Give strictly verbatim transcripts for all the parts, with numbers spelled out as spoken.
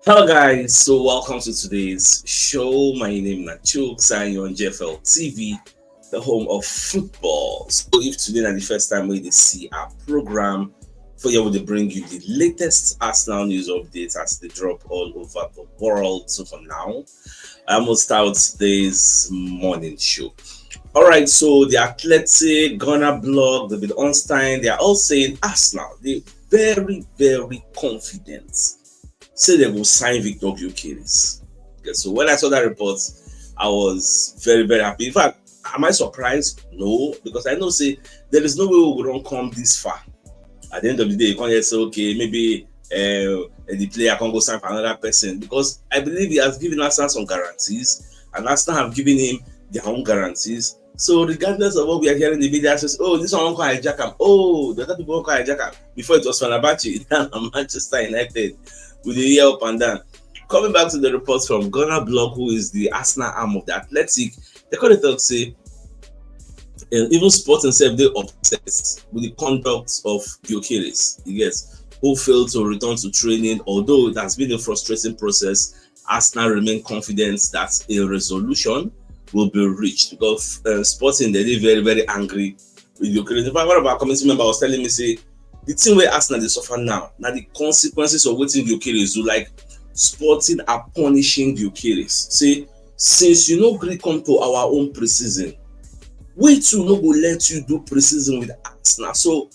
Hello, guys. So, welcome to today's show. My name is Nachuk Zion, J F L T V, the home of football. So, if today is the first time we see our program, for you, we bring you the latest Arsenal news updates as they drop all over the world. So, for now, I must start today's morning show. All right, so the Athletic, Gunner Blog, David Ornstein, they are all saying Arsenal, they very, very confident. Say they go sign Victor Gyökeres. Okay, so when I saw that report, I was very, very happy. In fact, am I surprised? No, because I know say there is no way we go don come this far. At the end of the day, you can't just say, okay, maybe uh, the player can go sign for another person, because I believe he has given Arsenal some guarantees, and Arsenal have given him their own guarantees. So regardless of what we are hearing in the media, says, oh, this one won't hijack him. Oh, the other people won't hijack him. Before it was Fenerbahce, now Manchester United, with the year up and down. Coming back to the reports from Gunner Blog, who is the Arsenal arm of the Athletic, they call it talk say, uh, even Sporting sef dey obsessed with the conduct of Gyökeres, you get, who failed to return to training. Although it has been a frustrating process, Arsenal remain confident that a resolution will be reached, because uh, Sporting, they dey very, very angry with Gyökeres. In fact, one of our committee member was telling me say the thing wey Arsenal dey suffer now na the consequences of wetin Gyökeres do, like Sporting are punishing Gyökeres. Say, since you no gree come to our own pre-season, we too no go let you do pre-season with Arsenal. So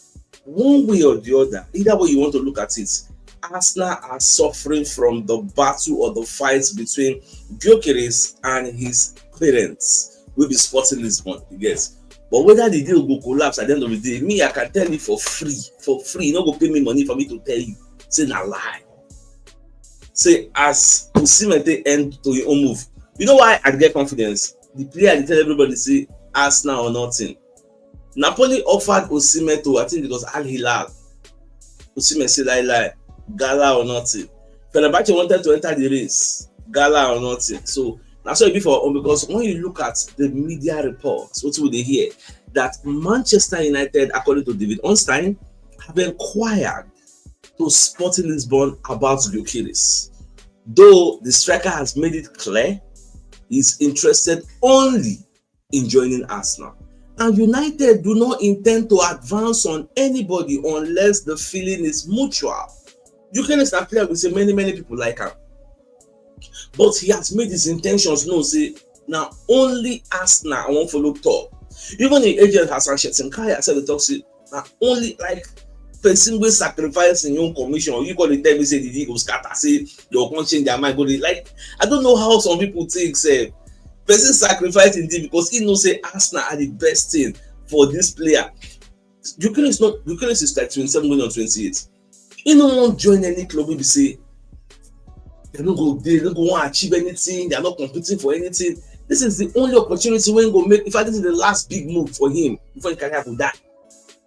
one way or the other, either way you want to look at it, Arsenal are suffering from the battle or the fight between Gyökeres and his parents, wey be Sporting Lisbon, you get. But whether the deal go collapse at the end of the day, me, I can tell you for free, for free, you no go pay me money for me to tell you. Say na lie. Say as Osimhen take end to him own move. You know why I get confidence? The player dey tell everybody say Arsenal or nothing. Napoli offered Osimhen to, I think it was Al Hilal. Osimhen say lie lie, gala or nothing. Fenerbahce wanted to enter the race, gala or nothing. So that's why before, because when you look at the media reports, what we dey hear, that Manchester United, according to David Ornstein, have inquired to Sporting Lisbon about Gyökeres, though the striker has made it clear he's interested only in joining Arsenal. And United do not intend to advance on anybody unless the feeling is mutual. Gyökeres na player we say many, many people like him. But he has made his intentions known say na only Arsenal I wan follow talk. Even the agent Hassan Shettinkaya said the talk say na only, like, person wey sacrifice im own commission, you go dey tell me say the deal go scatter, say dem go come change their mind, go dey, like, I don't know how some people think say person sacrifice im deal because he know say Arsenal are the best thing for this player. Gyökeres is not, Gyökeres is like twenty-seven going on twenty-eight. He no wan join any club wey be say dem no go, dem no go wan achieve anything, they are not competing for anything. This is the only opportunity wey go make, in fact, this is the last big move for him before his career go die.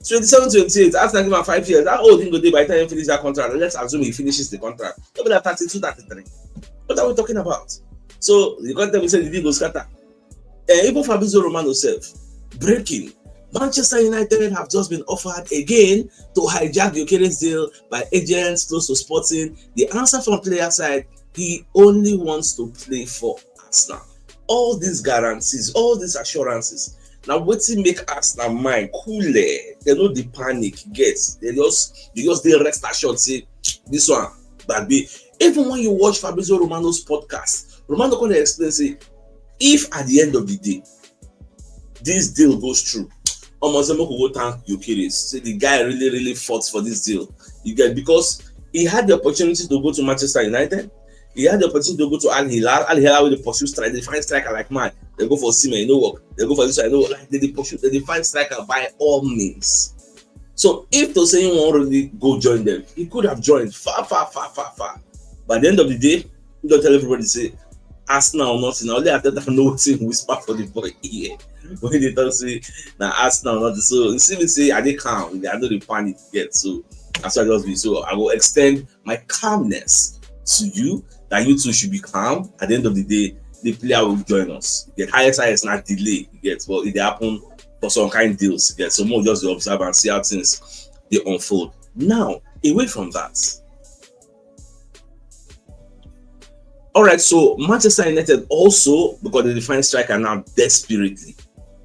Twenty-seven, twenty-eight, Arsenal give am five years. How old he go dey by the time he finish that contract? Let's assume he finishes the contract. Maybe like thirty-two, thirty-three. What are we talking about? So you can't tell me say the deal go scatter. Eh, even Fabrizio Romano sef, breaking. Manchester United have just been offered again to hijack Gyökeres deal by agents close to Sporting. The answer from player side, he only wants to play for Arsenal. All these guarantees, all these assurances, na wetin make Arsenal mind cool. Dem no dey panic, get. They just, they just dey rest assured say this one, but be, even when you watch Fabrizio Romano's podcast, Romano come dey explain say if at the end of the day this deal goes through, omo, say make we go thank Gyökeres. Say the guy really, really fought for this deal. You get, because he had the opportunity to go to Manchester United. He had the opportunity to go to Al Hilal. Al Hilal wey dey pursue strike, dey find striker like mad. Dem go for Osimhen, e no work. Dem go for this one, e no work. Like, dem dey pursue, dem dey find striker by all means. So if to say he wan really go join them, he could have joined far, far, far, far, far. But at the end of the day, he don tell everybody say Arsenal or nothing. Na only Arteta know wetin whisper for the boy ear when he dey talk say na Arsenal or nothing. So you see me say I dey calm, I no dey panic, get. So that's why I just be. So I will extend my calmness to you, that you too should be calm. At the end of the day, the player will join us. The highest, highest na delay, you get, but it dey happen for some kind deals, you get. So more just dey observe and see how things dey unfold. Now, away from that, All right, so Manchester United also, because they find striker now desperately,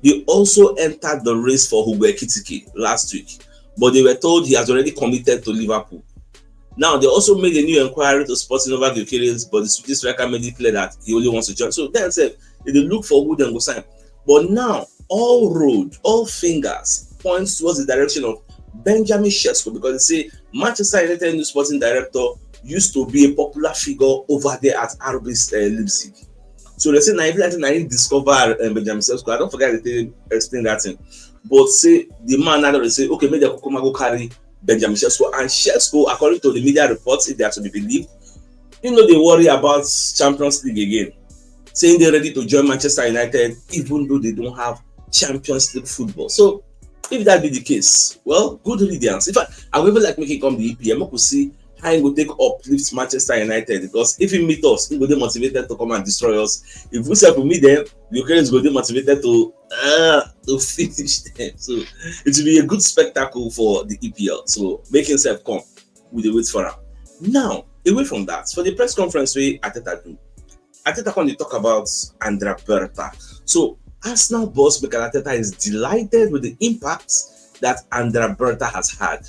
they also entered the race for Hugo Ekitike last week, but they were told he has already committed to Liverpool. Now, they also made a new inquiry to Sporting over Gyökeres, but the Swedish striker made it clear that he only wants to join. So then said, they look for who then go sign. But now, all road, all fingers points towards the direction of Benjamin Sesko, because they say Manchester United new sporting director used to be a popular figure over there at R B uh, Leipzig. So they say na even like na him discover uh, Benjamin Sesko. I don't forget to explain that thing. But say the man now dey say, okay, make dem come go carry Benjamin Sesko. And Sesko, according to the media reports, if they are to be believed, he no dey worry about Champions League again. Saying they're ready to join Manchester United, even though they don't have Champions League football. So if that be the case, well, good riddance. In fact, I would even like make him come the E P L. Make we see how he go take uplift Manchester United, because if he meet us, he go dey motivated to come and destroy us. If we sef we meet them, the Ukrainians go dey motivated to uh, to finish them. So it will be a good spectacle for the E P L. So make himself come. We dey wait for am. Now, away from that, for the press conference wey Arteta do, Arteta come dey talk about Andrea Berta. So Arsenal boss Mikel Arteta is delighted with the impact that Andrea Berta has had.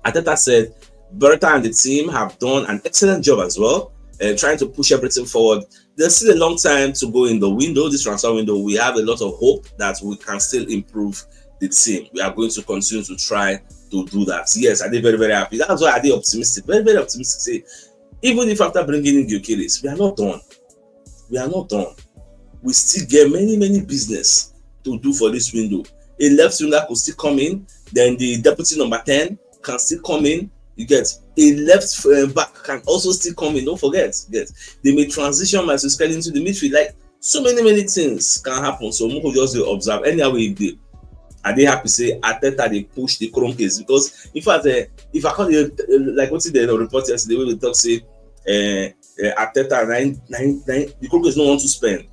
Arteta said Berta and the team have done an excellent job as well, uh, trying to push everything forward. There's still a long time to go in the window, this transfer window. We have a lot of hope that we can still improve the team. We are going to continue to try to do that. Yes, I dey very, very happy. That's why I dey optimistic, very, very optimistic. Say, even if after bringing in Gyökeres, we are not done. We are not done. We still get many, many business to do for this window. A left winger could still come in, then the deputy number ten can still come in. You get a left uh, back can also still come in. Don't forget, get they may transition Marcus Kelly into the midfield. Like so many, many things can happen. So Moko just dey observe. Anyhow, if they are they happy, say Arteta they push the Kroenkes, because in fact, uh, if I can't uh, like what's the report yesterday, we talk say uh, uh, Arteta nine nine nine the Kroenkes no want to spend.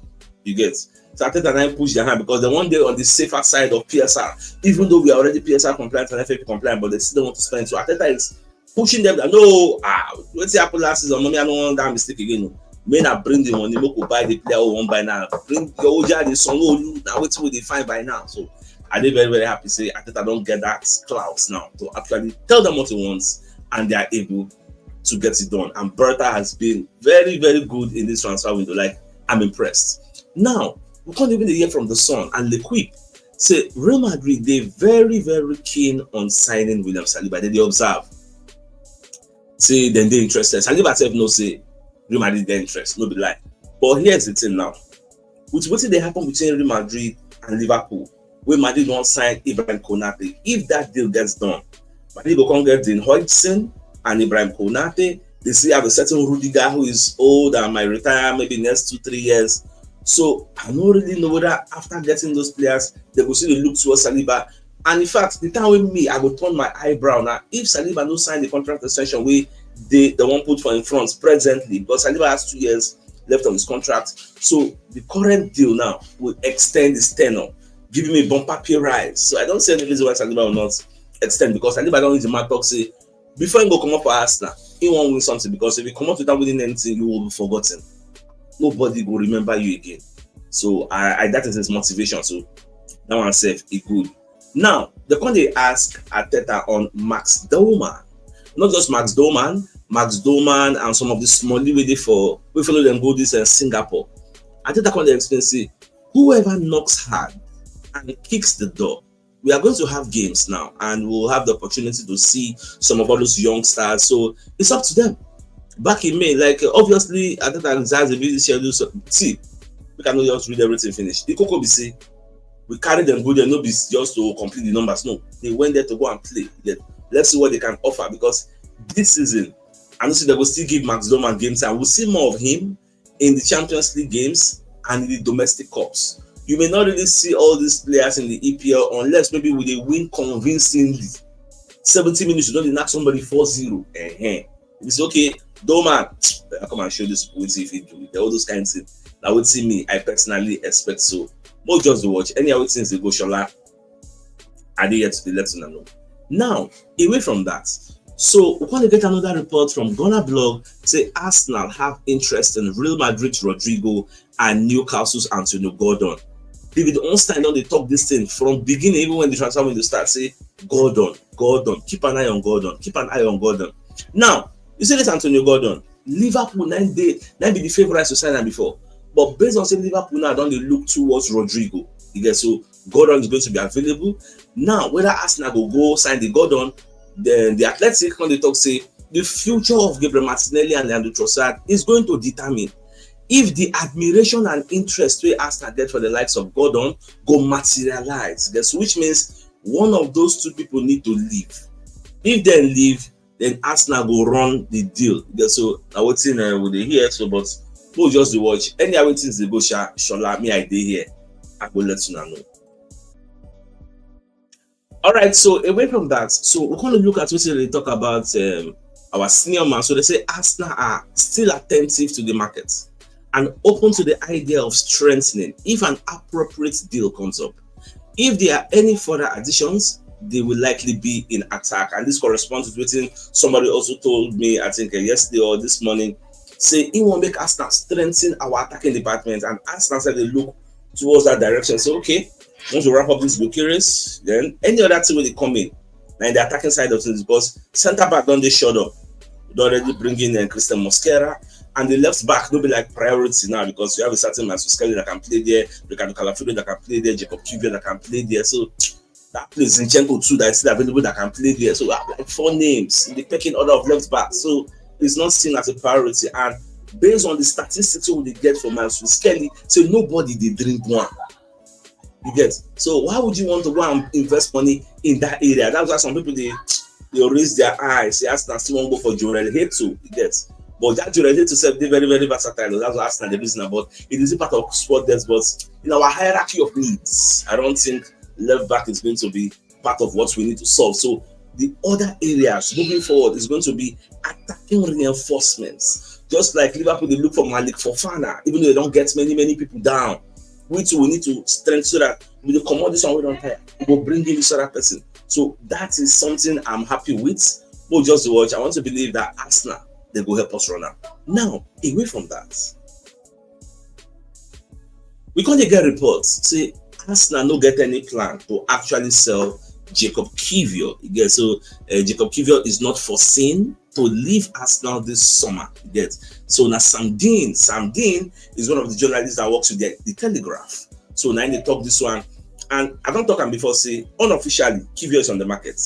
You get so Arteta nine push their hand because they want they on the safer side of P S R, even though we are already P S R compliant and F A P compliant, but they still don't want to spend. So Arteta is pushing them that no, ah, what's happened last season? Mommy, I don't want that mistake again. May I bring the money, make we buy the player we want buy now. Bring your old the Sonolu, now wait till they find by now. So I dey very, very happy say Arteta don't get that clout now to actually tell them what he wants, and they are able to get it done. And Berta has been very, very good in this transfer window. Like, I'm impressed. Now, we can't even hear from the Sun and L'Equipe say Real Madrid they very, very keen on signing William Saliba. They, they observe. Say then they interested. Saliba said no say Real Madrid get interest, no be lie. But here's the thing now. With what they happen between Real Madrid and Liverpool, where Madrid won't sign Ibrahim Konate. If that deal gets done, Madrid go come get Dean Hodgson and Ibrahim Konate. They still have a certain Rudiger who is old and might retire maybe next two, three years. So I don't really know whether after getting those players, they go see the look towards Saliba. And in fact, the time with me, I go turn my eyebrow now. If Saliba no sign the contract extension, we they the one put for in front presently, because Saliba has two years left on his contract. So the current deal now will extend his tenure, giving me bumper pay rise. So I don't see any reason why Saliba will not extend, because Saliba don't need to talk say before he go come up for Arsenal, he won't win something, because if you come up without winning anything, you will be forgotten. Nobody will remember you again. So I, I that is his motivation. So that one safe, he good. Now, the one they ask Arteta on Max Doman. Not just Max Doman, Max Doman and some of the small lady for we follow them go this uh, Singapore. Arteta come dey explain say whoever knocks hard and kicks the door, we are going to have games now, and we'll have the opportunity to see some of all those young stars. So it's up to them. Back in May, like uh, obviously, Arteta has a busy schedule. So, see, we cannot just read everything finish. The Coco B C, we carry them go there, no be just to complete the numbers. No, they went there to go and play. Let's see what they can offer, because this season, I don't see they will still give Max Doman game time. We'll see more of him in the Champions League games and in the domestic cups. You may not really see all these players in the E P L unless maybe we they win convincingly. seventy minutes, you don't knock somebody four zero. Uh-huh. It's okay, Doman. I come and show this what if you do it. All those kinds of things. Now, what see me, I personally expect so. More just to watch. Any other things they go, Shola. I did yet to be let them know. Now, away from that, So we gonna get another report from Ghana Blog say Arsenal have interest in Real Madrid Rodrygo and Newcastle's Antonio Gordon. David Ornstein don dey talk this thing from beginning, even when the transfer window start, say Gordon, Gordon, keep an eye on Gordon, keep an eye on Gordon. Now, you see this Antonio Gordon, Liverpool nine day, nine be the favourites to sign am before. But based on say Liverpool now don dey look towards Rodrygo, you get, so Gordon is going to be available. Now, whether Arsenal go go sign the Gordon, then the Athletic come dey talk say the future of Gabriel Martinelli and Leandro Trossard is going to determine if the admiration and interest wey Arsenal get for the likes of Gordon go materialize. Guess, which means one of those two people need to leave. If dem leave, then Arsenal go run the deal. Guess, so na wetin uh, we dey hear so, but we'll just dey watch. Anyhow wey things dey go, sha, Shola, me I dey here. I go let una know. All right, so away from that, so we're going to look at what they talk about um, our senior man. So they say Arsenal are still attentive to the market and open to the idea of strengthening if an appropriate deal comes up. If there are any further additions, they will likely be in attack. And this corresponds with what somebody also told me, I think, uh, yesterday or this morning. Say he wan make Arsenal strengthen our attacking department, and Arsenal said they look towards that direction. So, okay, once we wrap up this Gyökeres, then any other thing wey dey come in, na in the attacking side of things, because centre back don dey shored up. We don already bring in uh, Christian Mosquera, and the left back no be like priority now because we have a certain Masu Skelly that can play there, Ricardo Calafiori that can play there, Jacob Kivior that can play there. So that place, Zinchenko too, that is still available that can play there. So we have like four names in the pecking order of left back. So it's not seen as a priority. And based on the statistics we dey get from Masu Skelly, say nobody dey drink one. You get? So why would you want to go and invest money in that area? That's why some people dey dey raise their eyes. Say Arsenal still wan go for Jorel Heto. You get? But that Jorel Heto sef dey very, very versatile. That's why Arsenal dey business. But it is a part of squad depth. But in our hierarchy of needs, I don't think left back is going to be part of what we need to solve. So the other areas moving forward is going to be attacking reinforcements. Just like Liverpool, they look for Malik Fofana, even though they don't get many, many people down. We too, we need to strengthen so that we dey comot this one wey don tire. We go bring in this other person. So that is something I'm happy with. But just watch, I want to believe that Arsenal, they go help us run am. Now, away from that, we come dey get reports say Arsenal no get any plan to actually sell Jacob Kivior. You get? So uh, Jacob Kivior is not foreseen to leave Arsenal this summer. You get? So na Sam Dean, Sam Dean is one of the journalists that works with the, the Telegraph. So now they talk this one, and I don't talk am before. Say unofficially, Kivior is on the market.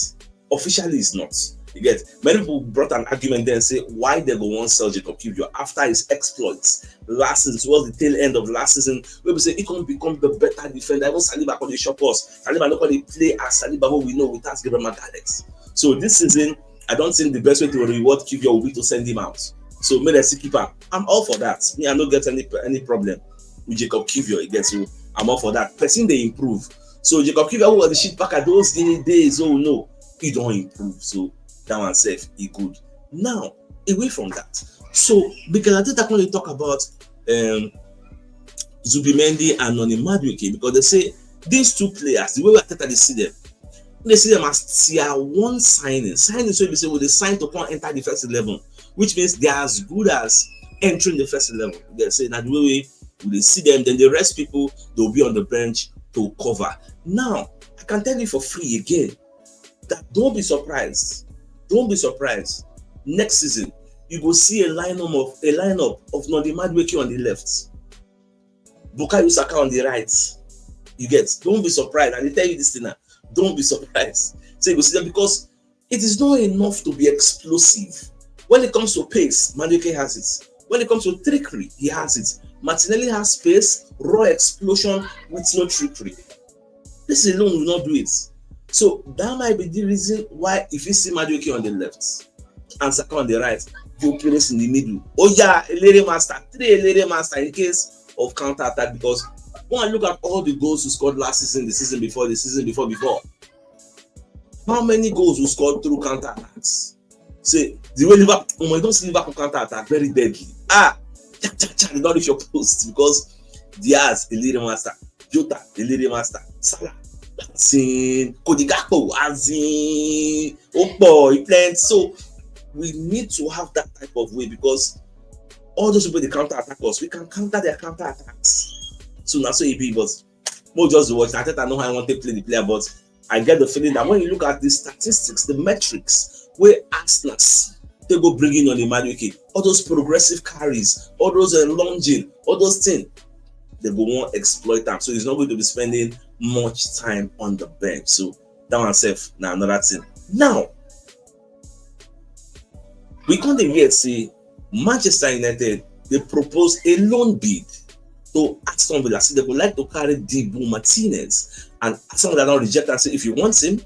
Officially, is not. You get? Many people brought an argument then say why they go wan sell Jacob Kivior after his exploits last season, towards the tail end of last season, wey be say he come become the better defender. Even Saliba come dey shock us. Saliba no come dey play as Saliba wey we know without Gabriel Magalhaes. So this season, I don't think the best way to reward Kivior will be to send him out. So make dem still keep am. I'm all for that. Me, I no get any any problem with Jacob Kivior again. So I'm all for that. Person dey improve. So Jacob Kivior, who was the shit packer those day- days, oh no, he don improve. So that one sef, he good. Now, away from that, so Mikel Arteta come dey talk about um, Zubimendi and Noni Madueke, because they say these two players, the way Arteta dey see them, they see them as tier one signing. Signing, so they say, well, they sign to come enter the first eleven, which means they are as good as entering the first eleven. They say that the way we, we dey see them, then the rest people, they'll be on the bench to cover. Now, I can tell you for free again that don't be surprised. Don't be surprised. Next season, you go see a lineup of a lineup of Noni Madueke on the left, Bukayo Saka on the right. You get? Don't be surprised. I dey tell you this thing now. Don't be surprised. So you go see them, because it is not enough to be explosive. When it comes to pace, Madueke has it. When it comes to trickery, he has it. Martinelli has pace, raw explosion with no trickery. This alone will not do it. So that might be the reason why, if you see Madueke on the left and Saka on the right, Gyökeres in the middle. Oh yeah, Elere Master, three Elere Master in case of counter attack, because when I look at all the goals we scored last season, the season before, the season before before, how many goals we scored through counter attacks? Say the way Liverpool, oh my, don't see Liverpool counter attack very deadly. Ah, cha cha cha, they don't reach your post because Diaz, Elere Master, Jota, Elere Master, Salah, As in, Cody Gakpo, as in, Opo, he playing. So we need to have that type of way, because all those people, they counter attack us. We can counter their counter attacks. So that's what it be. But more just watch. I think I know how I want to play the player, but I get the feeling that when you look at the statistics, the metrics, where Arsenal, they go bring in on the Madueke, all those progressive carries, all those uh, lunging, all those things, they go want exploit them. So he's not going to be spending much time on the bench. So that one safe. Now another thing. Now we come dey hear say Manchester United, they propose a loan bid to Aston Villa. Say they would like to carry Dibu Martinez, and Aston Villa don't reject and say, "If you want him,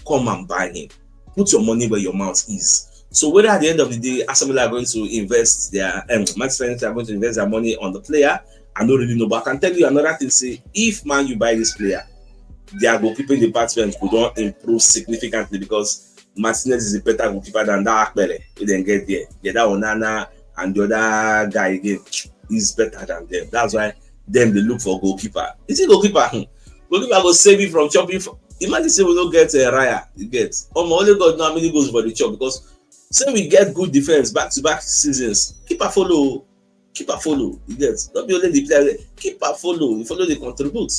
come and buy him. Put your money where your mouth is." So whether at the end of the day, Aston Villa are going to invest their um, Manchester United are going to invest their money on the player, I don't really know. But I can tell you another thing: say if Man U buy this player, their goalkeeping department could don improve significantly, because Martinez is a better goalkeeper than that Akpele. If they get there, yeah, that Onana and the other guy again is better than them. That's why them they look for goalkeeper. Is it goalkeeper? Hmm. Goalkeeper go save you from chopping. For, imagine say we don't get a uh, Raya. You get. Um, only God know how many goals for the chop, because say we get good defense back to back seasons. Keeper follow. Keeper follow. You get. Don't be only the player. Keeper follow. You follow the contribute.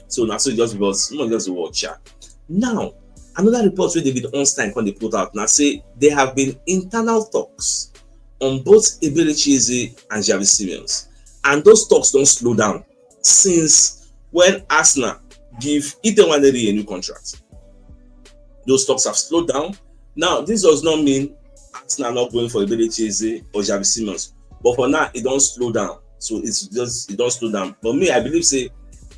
So now so just because no just watch. Yeah. Now another report where David Ornstein come dey put out now say there have been internal talks on both Eberechi Eze and Xavi Simons, and those talks don't slow down since when Arsenal give Ite Nwaneri a new contract. Those talks have slowed down. Now this does not mean Arsenal not going for Eberechi Eze or Xavi Simons, but for now it don't slow down. So it's just it don't slow down. But me, I believe say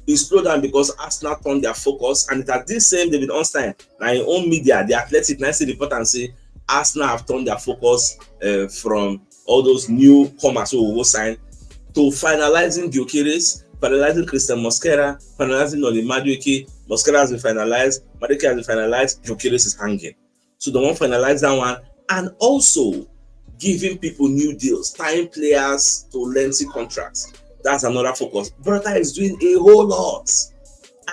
it slow down because Arsenal turn their focus, and it at this same David Ornstein, na im own media, The Athletic, na im say report and say Arsenal have turned their focus uh, from all those new comers who will sign to finalizing Gyökeres, finalizing Christian Mosquera, finalizing Noni Madueke. Mosquera has been finalized, Madueke has been finalized, Gyökeres is hanging. So they won't finalize that one. And also giving people new deals, tying players to lengthy contracts. That's another focus. Brother is doing a whole lot.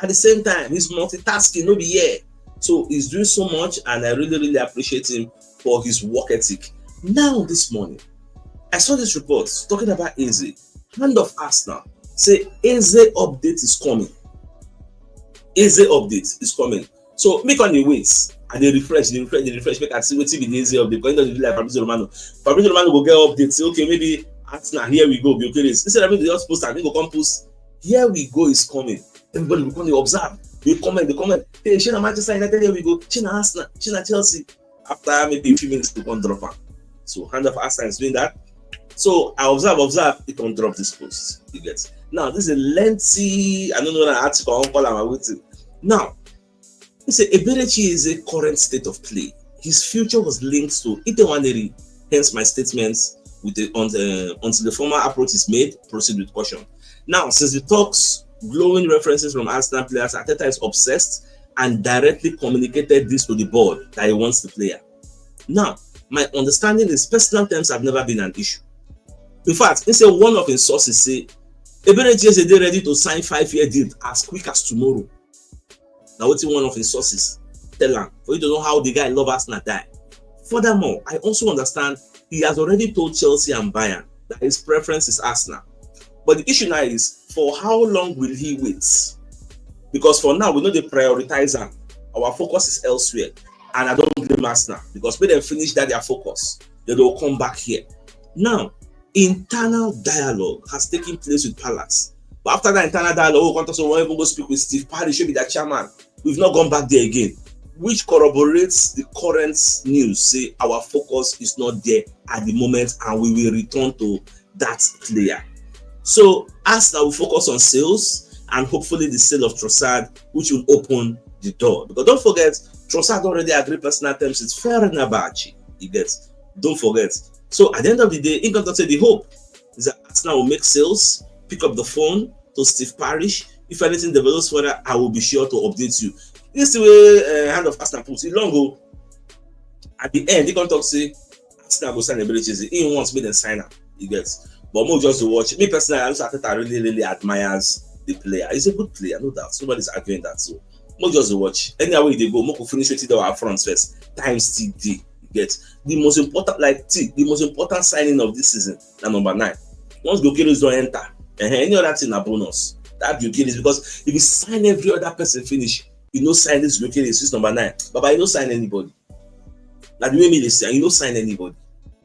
At the same time, he's multitasking, no be here. So he's doing so much, and I really, really appreciate him for his work ethic. Now, this morning, I saw this report talking about Eze. Hand of Arsenal say Eze update is coming. Eze update is coming. So make on the wait. And they refresh, they refresh, they refresh. Make I see what T V is update. Because it doesn't be like Fabrizio Romano. Fabrizio Romano will get updates. Say, okay, maybe Arsenal, here we go. Be okay. Instead of me, they just post and they go come post. Here we go is coming. Everybody will come, they observe. They comment, they comment. Hey, Shina Manchester United, here we go. Shina Arsenal, Shina Chelsea. After maybe a few minutes, they can drop am. So hand of Arsenal is doing that. So I observe, observe, it can drop this post. You get. Now this is a lengthy, I don't know that article, I won't call am, I wait. Now, he said Eberechi is a current state of play. His future was linked to Ite Nwaneri, hence my statements with the, on the, until the formal approach is made, proceed with caution. Now, since the talks, glowing references from Arsenal players, Arteta is obsessed and directly communicated this to the board that he wants the player. Now, my understanding is personal terms have never been an issue. In fact, he said one of his sources say Eberechi is ready to sign five-year deal as quick as tomorrow. Now, what's one of his sources? Tell him for you to know how the guy love Arsenal die. Furthermore, I also understand he has already told Chelsea and Bayern that his preference is Arsenal. But the issue now is, for how long will he wait? Because for now, we know they prioritize him. Our focus is elsewhere. And I don't blame Arsenal because when they finish that their focus, they will come back here. Now, internal dialogue has taken place with Palace. But after that internal dialogue, we want to say we even go speak with Steve Parish, should be the chairman. We've not gone back there again, which corroborates the current news. Say our focus is not there at the moment, and we will return to that player. So Arsenal will focus on sales and hopefully the sale of Trossard, which will open the door. Because don't forget, Trossard already agreed personal terms with Fenerbahce. You get, don't forget. So at the end of the day, in contract, the hope is that Arsenal will make sales, pick up the phone to Steve Parish. If anything develops further, I will be sure to update you. This is the way uh, hand of Arsenal puts it. Long ago, at the end, he can talk say Arsenal go sign Eberechi Eze. He wants me to sign up. He gets. But more just to watch. Me personally, I also think I really, really admires the player. He's a good player, no doubt. Nobody's arguing that. So Make just dey watch. Anyhow wey you dey go, make we finish wetin dey our front first. Time still dey. You get? The most important, like, see, the most important signing of this season na number nine. Once Gyökeres don enter, eh, any other thing na bonus. That Gyökeres, because if you sign every other person finish, you no sign this Gyökeres, this number nine. Baba, you no sign anybody. Na the way me dey see am, you no sign anybody.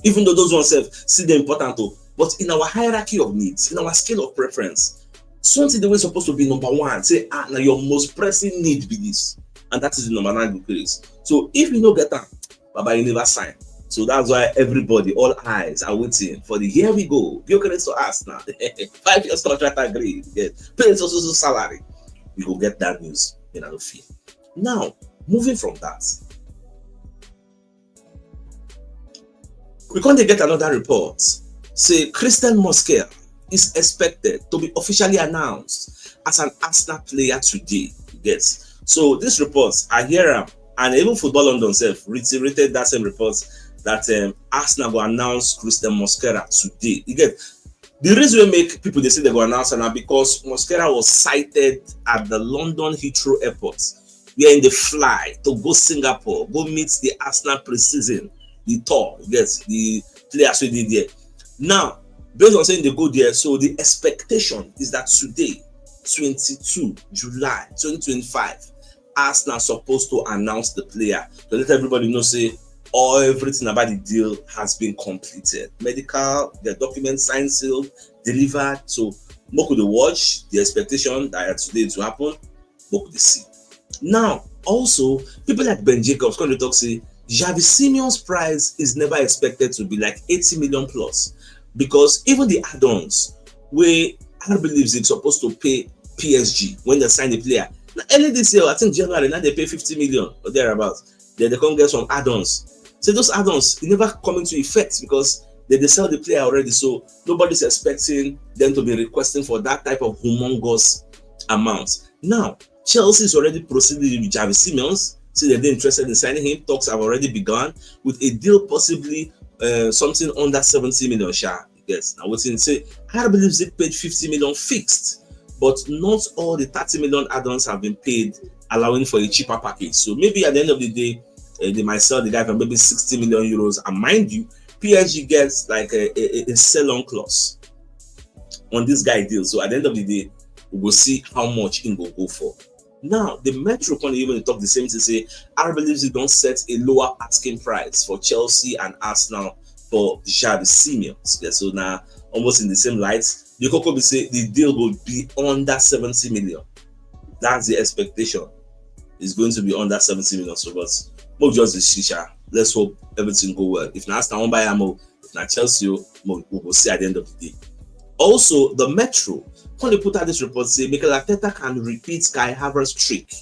Even though those ones sef still dey important o, but in our hierarchy of needs, in our scale of preference, something dey wey suppose to be number one, say, ah, na your most pressing need be this, and that is the number nine Gyökeres. So if you no get am, baba, you never sign. So that's why everybody, all eyes are waiting for the here we go, Gyökeres to Arsenal. Five years contract agreed, yes, pay so so so salary. We go get that news in a few. Now, moving from that, we come dey get another report say Christian Mosquera is expected to be officially announced as an Arsenal player today. You get? So this report, I hear am, and even Football London sef reiterated that same report that, um, Arsenal go announce Christian Mosquera today. You get? The reason wey make people dey say they go announce am na because Mosquera was sighted at the London Heathrow Airport, where im dey fly to go Singapore, go meet the Arsenal preseason, the tour, you get, the players wey dey there. Now, based on say im dey go there, so the expectation is that today, twenty-two July twenty twenty-five, Arsenal suppose to announce the player to let everybody know say all, everything about the deal has been completed. Medical, the documents signed, sealed, delivered. So make we dey watch, the expectation that today to happen, make we dey see. Now, also, people like Ben Jacobs come dey talk say Xavi Simeon's price is never expected to be like eighty million plus, because even the add-ons wey R B Leipzig supposed to pay P S G when they sign the player, na early this year, I think January, now they pay fifty million or thereabouts. Then they come get some add-ons. So those add-ons, e never come into effect because they, they sell the player already. So nobody's expecting them to be requesting for that type of humongous amount. Now, Chelsea is already proceeding with Xavi Simeons. See, they're interested in signing him. Talks have already begun with a deal possibly, uh, something under seventy million sha. Yes, now what's in say, R B Leipzig paid fifty million fixed, but not all the thirty million add-ons have been paid, allowing for a cheaper package. So maybe at the end of the day, uh, they might sell the guy for maybe sixty million euros. And mind you, P S G gets like a, a, a sell-on clause on this guy deal. So at the end of the day, we will see how much he will go for. Now, the Metro come even talk the same thing, say R B Leipzig don set a lower asking price for Chelsea and Arsenal for Xavi Simeon. Yeah, so now, almost in the same light, the koko be say the deal will be under seventy million. That's the expectation. It's going to be under seventy million. So, but we'll just be shisha. Let's hope everything go well. If na Arsenal wan buy am o, if na Chelsea o, we go see at the end of the day. Also, the Metro come dey put out this report say Mikel Arteta can repeat Kai Havertz trick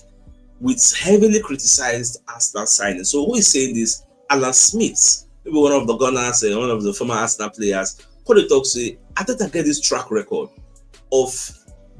with heavily criticized Arsenal signing. So who is saying this? Alan Smith, maybe one of the Gunners, uh, one of the former Arsenal players, come dey talk say Arteta get this track record of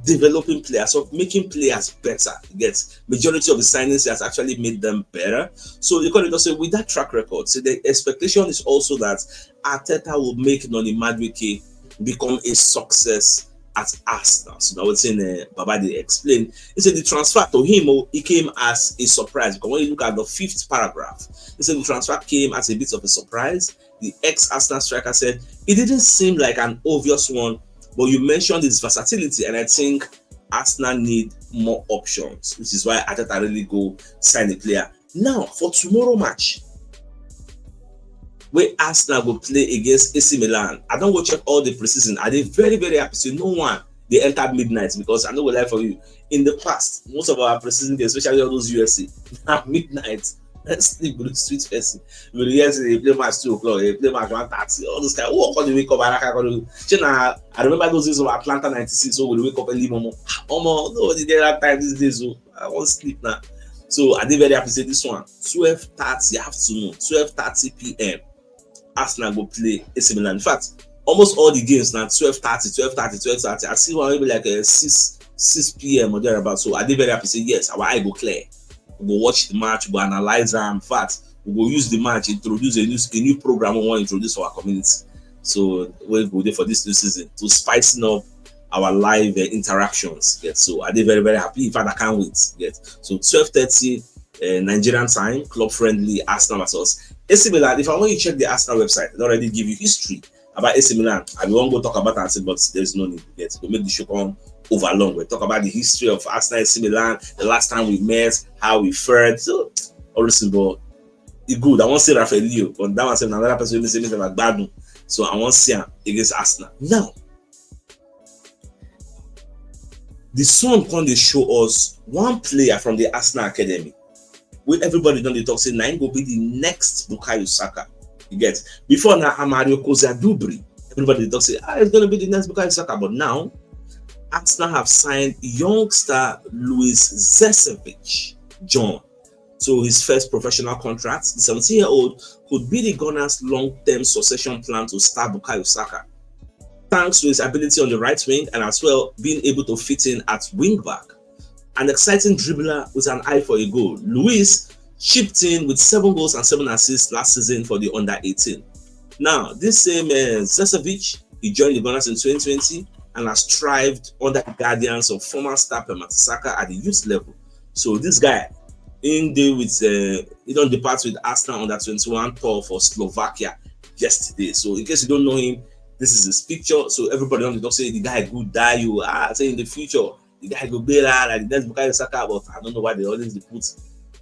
developing players, of making players better. You get? Majority of the signings he has actually made them better. So you come dey talk say with that track record, so the expectation is also that Arteta will make Noni Madueke become a success at Arsenal. So now wetin, uh, Baba dey explain, he said the transfer to him, oh, he came as a surprise, because when you look at the fifth paragraph, he said the transfer came as a bit of a surprise. The ex-Arsenal striker said it didn't seem like an obvious one, but you mentioned his versatility, and I think Arsenal need more options, which is why Arteta really go sign a player. Now, for tomorrow match, wey Arsenal go play against A C Milan, I don go check all the preseason. I dey very, very happy say no one dey enter midnight, because I no go lie for you. In the past, most of our preseason games, especially all those U S A, na midnight. Let's sleep with sweet person. We dey hear say they play match two o'clock, they play match one thirty, all those kind. Who come dey wake up? Araka come dey. Shey na, I remember those days of Atlanta ninety-six, so we dey wake up early momo. Omo, nobody dey that time these days o. I wan sleep now. So I dey very happy say this one, twelve thirty afternoon, twelve thirty P M, Arsenal go play A C Milan. In fact, almost all the games na twelve thirty, twelve thirty, twelve thirty. I see one wey be like, uh, six, six P M or thereabout. So I dey very happy say yes, our eye go clear. We go watch the match, we go analyze am. In fact, we go use the match introduce a new, a new program we wan introduce for our community. So we go dey for this new season to spicing up our live uh, interactions. Yes, so I did very, very happy. In fact, I can't wait. Yes, so twelve thirty uh, Nigerian time, club friendly Arsenal versus A C Milan. If I want you check the Arsenal website, they already give you history about A C Milan. I won't go talk about it, but there's no need. Yes, we make the show come over long. We talk about the history of Arsenal A C Milan, the last time we met, how we fared. So, all this, but it good. I won't say Rafael Leo, but that one said another person will say Mister Magbadu. So I won't see him against Arsenal. Now, the song come dey show us one player from the Arsenal Academy wey everybody don dey talk say na him go be the next Bukayo Saka. You get? Before na Mario Kozadubri. Everybody dey talk say, "Ah, it's gonna be the next Bukayo Saka." But now, Arsenal have signed youngster Luis Zesevic John to his first professional contract. The seventeen-year-old could be the Gunners' long-term succession plan to star Bukayo Saka, thanks to his ability on the right wing and as well being able to fit in at wing back. An exciting dribbler with an eye for a goal, Luis chipped in with seven goals and seven assists last season for the under eighteen. Now, this same uh, Zesevic, he joined the Gunners in twenty twenty and has thrived under the guidance of former star Pep Mertesacker at the youth level. So this guy, in there with uh, he don depart with Arsenal under twenty-one tour for Slovakia yesterday. So in case you don't know him, this is his picture. So everybody don dey talk say the guy good die you ah say in the future the guy go gbera like the next Bukayo Saka, but I don't know why they always dey put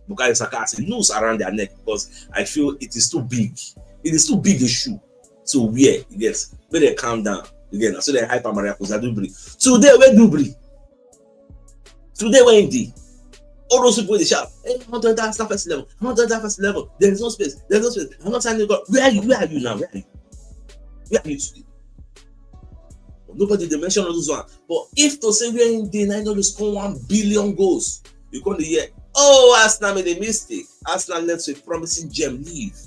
Bukayo Saka as a noose around their neck because I feel it is too big. It is too big a shoe to wear. You get? Make dem calm down. You get? Na so dem hype am Maria Kozadubri. Today wey Dubri, today wey him dey, all those people dey shout, "Hey, I want to enter Arsenal first eleven. I want to enter first eleven. There is no space. There is no space. I'm not signing God." Where are you? Where are you now? Where are you? Where are you today? Nobody dey mention all those one. But if to say where him dey, na him don dey score one billion goals, you come dey hear, "Oh, Arsenal made a mistake. Arsenal let a promising gem leave."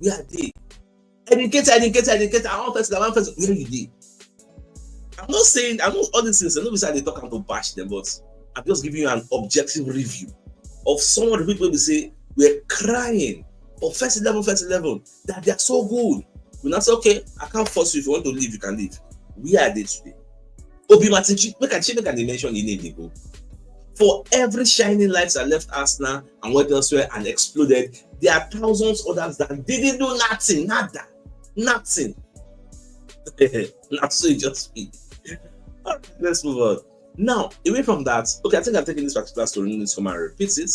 Where are they? Educate, educate, educate. I want first, I want first. Where you dey? I'm not saying, I'm not all these things. I know say I dey talk am to bash them, but I'm just giving you an objective review of some of the people wey be say we're crying for first eleven, first eleven, that they are so good. We now say, "Okay, I can't force you. If you want to leave, you can leave." Where are they today? Obi Martin, make I make I dey mention the name dey go. For every shining light that left Arsenal and went elsewhere and exploded, there are thousands others that didn't do nothing, nada, nothing. Not so it just be. All right, let's move on. Now, away from that, okay, I think I'm taking this particular story, let's come and repeat it.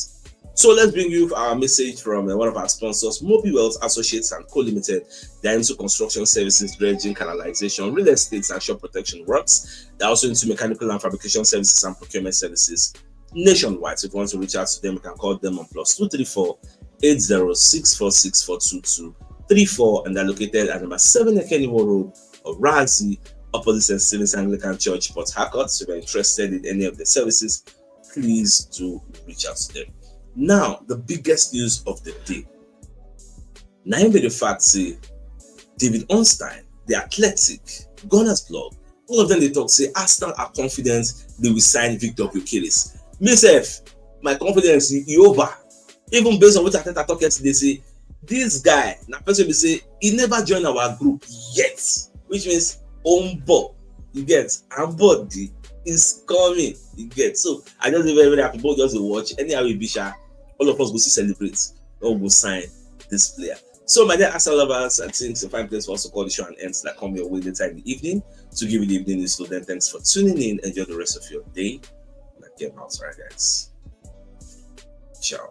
So let's bring you our message from uh, one of our sponsors, Mobi Wealth Associates and Co Limited. They're into construction services, dredging, canalization, real estate, and shore protection works. They're also into mechanical and fabrication services and procurement services nationwide. So if you want to reach out to them, you can call them on plus two three four eight zero six four six four two two three four, and they're located at number seven Ekeniwo Road, Orazi, opposite St. Stephen's Anglican Church, Port Harcourt. So if you're interested in any of the services, please do reach out to them. Now, the biggest news of the day. Na him be the fact say David Ornstein, the Athletic, Gunners blog, all of them dey talk say Arsenal are confident they will sign Viktor Gyökeres. Me sef, my confidence e over. Even based on what Arteta talk yesterday, say this guy na person be say he never join our group yet, which means on board. You get? And body is coming. You get? So I just dey very, very happy. But just dey watch. Anyhow we be sha, all of us go still celebrate. All go sign this player. So my dear Arsenal lovers, I think it's a fine place for us to call the show and end that come your way later in the evening. To give you the evening news, so then thanks for tuning in. Enjoy the rest of your day. Like your house, right, guys? Ciao.